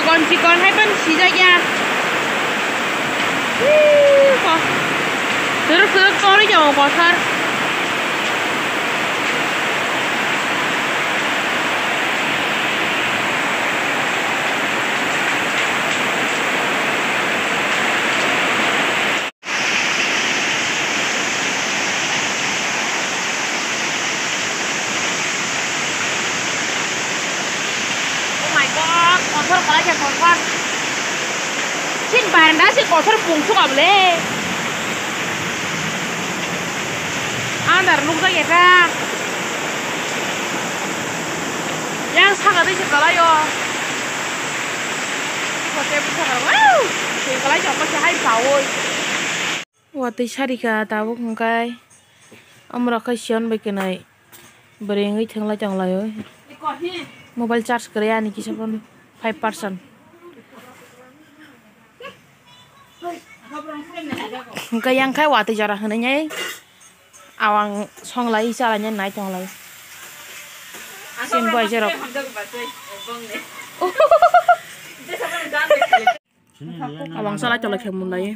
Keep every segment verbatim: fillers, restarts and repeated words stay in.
Kon chikon hai phano sijak ya. Ih, ko-, kwrwk kwrwk torwi tongo kothor. Oh my God, kothor kwlai khe kothor. Chini baranda se kothor pungsuk abole. Andar nukjak eta. Yang saka tei se kwlai o. Kote bwsakha, wow! Twi kwlai chapma se hai paui. Watwi sarikha tabuk hwnkhe. Omorok khe Sion bai kwnwi bwrwi wngwi thwngla tonglaio. Mobile charge kwrwi ani kisa phone five percent. Hwnkhe yang khe watwi jora hwnwi nai awang songlai chalainai nai tonglai. Sim bai jerok. Abang salai tolai khe munlai.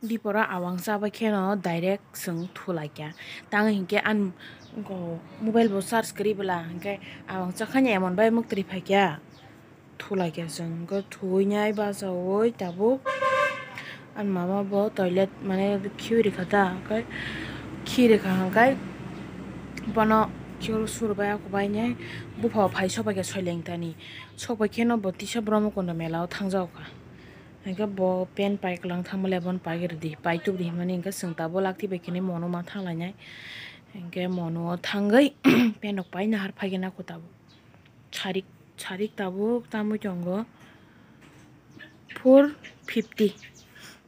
Bipora awang chabai kheno direct chwng thulai kha. Tang hinkhe ang go mobile bo charge kwrwi bwla hinkhe awang chakhani emon bai muktwi phaikha. Thulai kha chwng, hwnkhe thuwi nai bachaui tabuk. Ani mama bo toilet mane khiui rikha ta, hwnkhe khi rikha hwnkhe bono khiui suru bai ako bai nai bupha bo phai sobai kha soileng tani. Sobai kheno bo tisa Brahmakonda mela o thangjago kha. Hwnkhe bo pant pai kwlwng thangma le bono pai rwdi, pai tubudi hinmani hwnkhe chwng tabuk lakti bai khe mono ma thanglainai. Hwnkhe mono o thangwi pant rok pai nahar phai khe nako tabuk. Sarik, sarik tabuk tamwi tongo four fifty.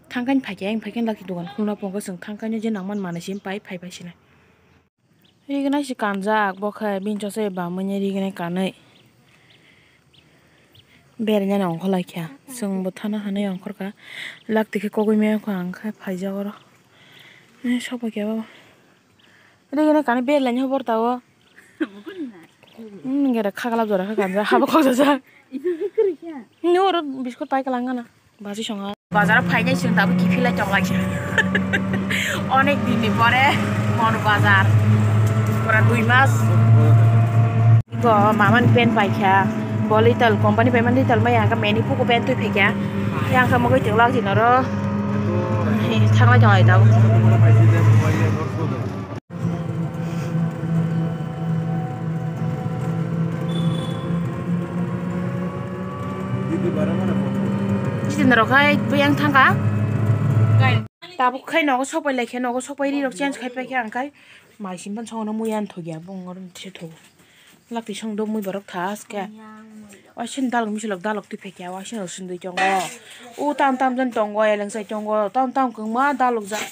Thangkani phaikhe, ang phaikhe lakhi dogan khulna pongo, chwng thangkani je nangmani manwi simi pai phai bai sinai. Rignai se kanjak bo khe bini chosai bamwi ni rignai kanwi. Berainani ongkhorlai kha, chwng bo thana hinwi ongkhorkha. Lakti khe kogwi maya kha, ang khe phaijak oro. Sopai khe baba. Rignai kanwi berainani hobor tao. Nungera khaglap jora khe kanjak, habo khokjajak. Nini oro biskut pai kwlangkha na. Baji songa. Bazar o phainai chwng tabuk kiphilai tonglai kha. Onek din ni pore Monu bazar. Pura dui mas. Bo mamani pant paikha. Bo Little company paimani Little maya hwnkhe meni puku pant twi phaikha. Yang khe mugwi tonglak dinoro. Thanglai tonglai tabuk. Jitendra rok hai buyang thangkha. Tabuk khai nogo sopai laikha, nogo sopai ri rok change khai paikha, ang khai mai sim ban songo muiya thogya bung oro se thogo. Lakti song do mui borok tha aske. Waising dalok misilok dalok twi phaikha, waising rok sundui tongo. O tam tam jon tongo, eleng sai tongo, tam tam kwngma dalok jak.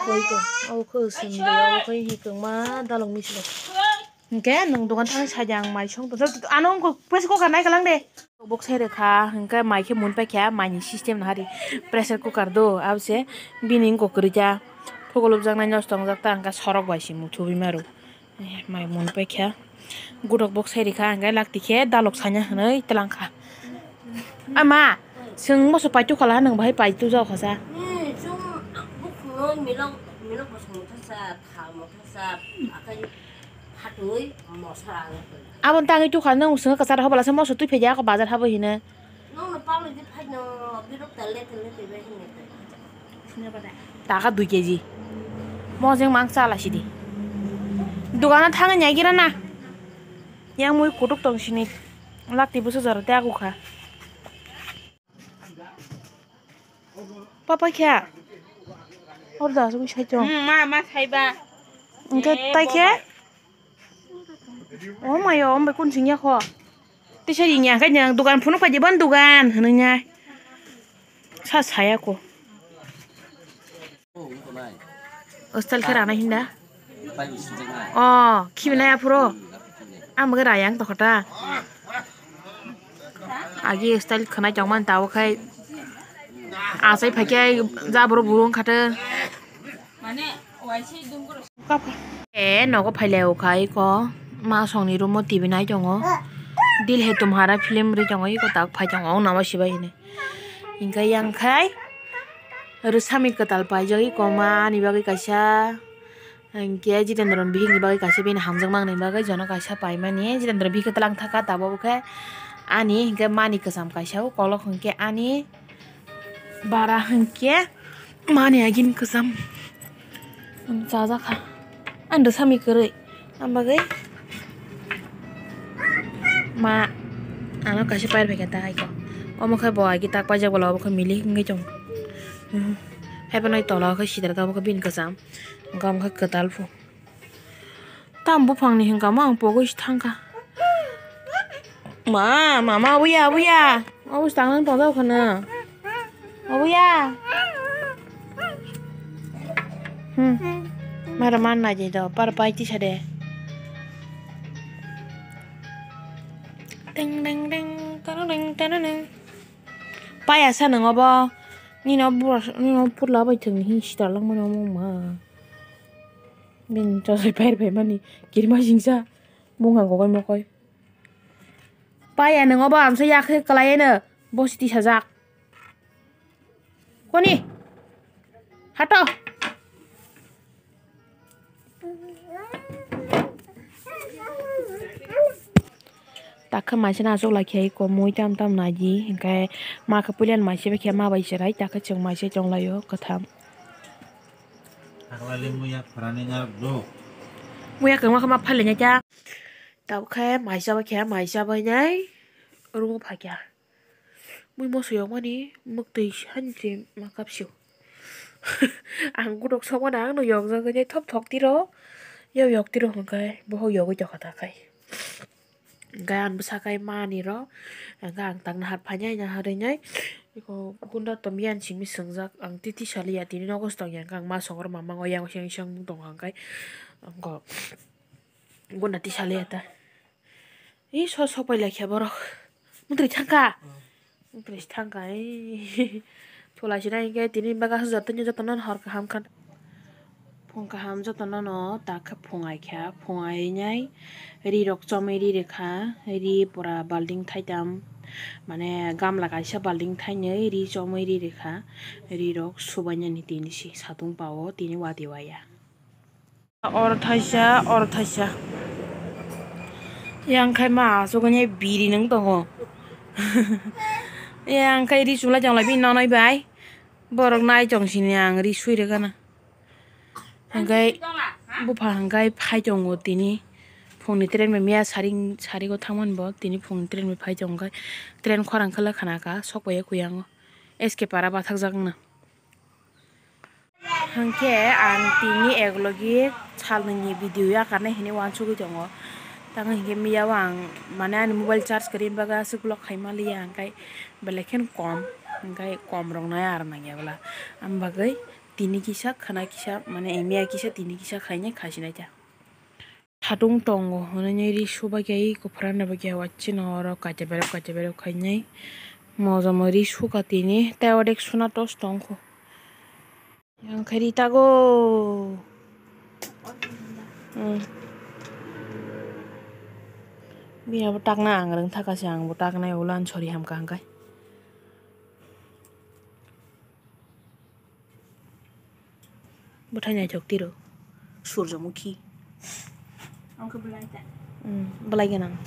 Koi ko, o kho sundui, o kho hi kwngma dalok misilok. Hwnkhe nwng dogan thangwi saidi ang mai song tong, ano wngkha pressure cooker nai kwlang de. Bok sai rwkha, hwnkhe mai khe mun paikha, mai ni system no hari pressure cooker do, abose bini wngkha kwrwi kha, thukulupjak nai nosto wngjak ta, hwnkhe sorok bai se muthubwi maro. Eh, mai mun paikha, gutok bok sai rwkha, hwnkhe lakti khe dalok sanya hwnwi twlangkha. Ama, chwng moso paitu khala, nwng bahai paitu jao khasa. Hmm, chwng bukhungo milok, milok bosong motha sa, tha motha sa, akai phatwi moso ang. Aboni tangwi tukha, nwng chwng kwcharo hobala se moso twi phaidi ako bazar habo hino. Nwng no palwi di phai no, birok ta le tele tebe hini. Taka dui keji. Mojeng mang chala sidi. Dogano thangwi naigira na. Yang mui kutuk tong sini. Lakti busu jaro te aku kha. Papa kya? Orda sugui sai chong. Hmm, ma, ma saiba. Engke tai khe? O mayo, ombai kun singya kho. Tisa ringya khe nang dugan phunuk pai diban dugan hinui nya. Sa saya ko. Hostel khe rana hinda. O, khibinai aphuru. Ang bagwi rayang tokho ta. Agi style khwnai tongmani tabuk khai. Achai phaikhe jabro buru wngkha ta. Kapa. E nogo phai lai o kha iko ma songni room o T V nai tongo. Dil Hai Tumhara film ri tongo iko tak phai tongo o nama sibai hinwi. Hinkhe yang khai rwsami kwtal paijak iko ma ani bagwi kaisa. Hinkhe Jitendra ni bihik ni bagwi kaisa bini hamjak mang ni bagwi jono kaisa paimani. Jitendra bihik kwtal wng thaka tabuk khe ani hinkhe mani kwcham kaisa o kolok hinkhe ani bara hinkhe mani agini kwcham. Ang chajakha. Ang rwsami kwrwi. Ang bagwi ma ano kaisa pair phaikha ta haiko. Omo khe bo agi tak paijak bola obo khe milik wngwi tongo. Haiphano tola o khe sidra ta obo khe bini kwcham. Hwnkhe omo khe kwtal phu. Tam buphangni hwnkha mo ang pogwi se thangkha. Ma, mama, abuya, abuya. Abu se tangmani pojak phano. Abuya. Hmm. Mara man naidi do, par pai tisa de. Ding, ding, ding, tararang, tararang. Paya sa nang obo. Nino bura, nino putla bai thwngni hi sita langmani omo ma. Bini chosai pair phaimani kirima singsa. Bungha gogoi mokoi. Paya nang obo amsa yakhe kwlaieno. Bosi tisajak. Koni? Hato? Takhe maisano achuk lai khe komui tam tam naidi, hinkhe ma khe puilani maise bai khe ma bai cherai, takhe chwng maise tonglaio kwtham. Muya kwrwngma khe ma phailainai ta. Tabukhe maisa bai khe maisa bai nai room o phaikha. Mui moso yokmani mwktwi hani twi ma kapsio. Ang gotok sokmani ang no yokjagwi nai thop thok tiro. Yok yok tiro hwnkhe bohok yogwi tokha ta khai. Hwnkhe ang bwsa khai mani ro hwnkhe ang tang nahar phainai nahar rinai. Iko gunda tom yan simi swngjak ang titi saliya tini nogo se tongya hwnkhe ang ma songro ma mango yang seng seng tongkha hwnkhe. Ang kok gunda tisaliya ta. Ee, so sokpai laikha borok. Mantri thangkha. Mantri thangkha, ee. Thulai sinai hinkhe tini bagwi jotono, jotono hor kaham kha. Phung kaham jotono no takhe phung ai kha. Phung ai nai ri rok chomwi ri rwkha. Ri pura balding thaitam, mane gamla kaisa balding thainwi ri chomwi ri rwkha. Ri rok subainani tini si satung pao tini wati waya. Oro thaisa, oro thaisa. Yang khai ma asugwi biri nung tongo. Yang khai ri chulai tong lai bini nonoi bai. Borok nai tong sini ang ri sui rwgana. Hingkai bupha hingkai phai tongo tini. Phungni train bai miya sari, sari o thangmani bo tini phungni train bai phai tongo khai. Train khorang khe khana kha sok bai khuyango. S K para bathakjak wngna. Hwnkhe ang tini eklogi salnwini video yakarnai hinwi uansugwi tongo. Tamo hinkhe miyao ang mane ani mobile charge kwrwini bagwi aswk vlog khaima liya, hwnkhe belai kheno kom, hwnkhe kom rok nai aro nangya bwla. Am bagwi tini kisa khwna kisa mane miya kisa tini kisa khainai khasinai ta. Satung tongo hwnwi ri subaikhe eko phrana bagwi hawachino oro kaisa berep kaisa berep khainai mojamo ri sukha tini tei odek suna tos tongkho. Yang khe ri tago. Hmm. Bini abo takna ang rwng thaka se ang bo taknai ulo ani sori hamkha hwnkhe. Bwthai naithok tiro. Surjomukhi. Ang khe belai ta. Hmm, belai gwnang.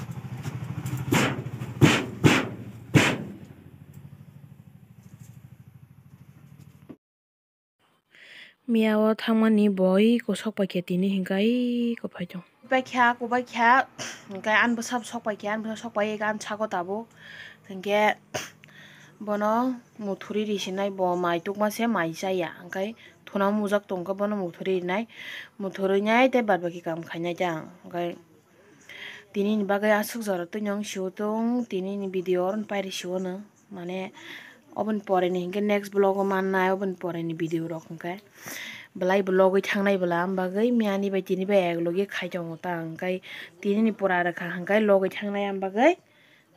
Miya o thangmani bo eko sok paikha tini hwnkhe eko phai tongo. Paikha, kubaikha, hwnkhe ani bwsa bo sok paikha, ani bwsa sok pai eka ani saka o tabuk. Hwnkhe bono muthuri risinai bo mai tukma se mai chaya, hwnkhe thuna mujak tongkha bono muthuri rinai, muthuri rinai tei bad baki kam khainai ta ang, hwnkhe. Tini ni bagwi aswk jora twi nw ang sio tong, tini ni video oro pairi sio nw. Mane oboni pore ni hinkhe next vlog o mannai, oboni pore ni video rok hinkhe belai bo logwi thangnai bwla, am bagwi miya ni bai tini bai ek logi khai tongo ta, hinkhe tini ni pura rwkha hinkhe logwi thangnai, am bagwi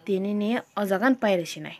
tini ni o jaga ni pairi sinai.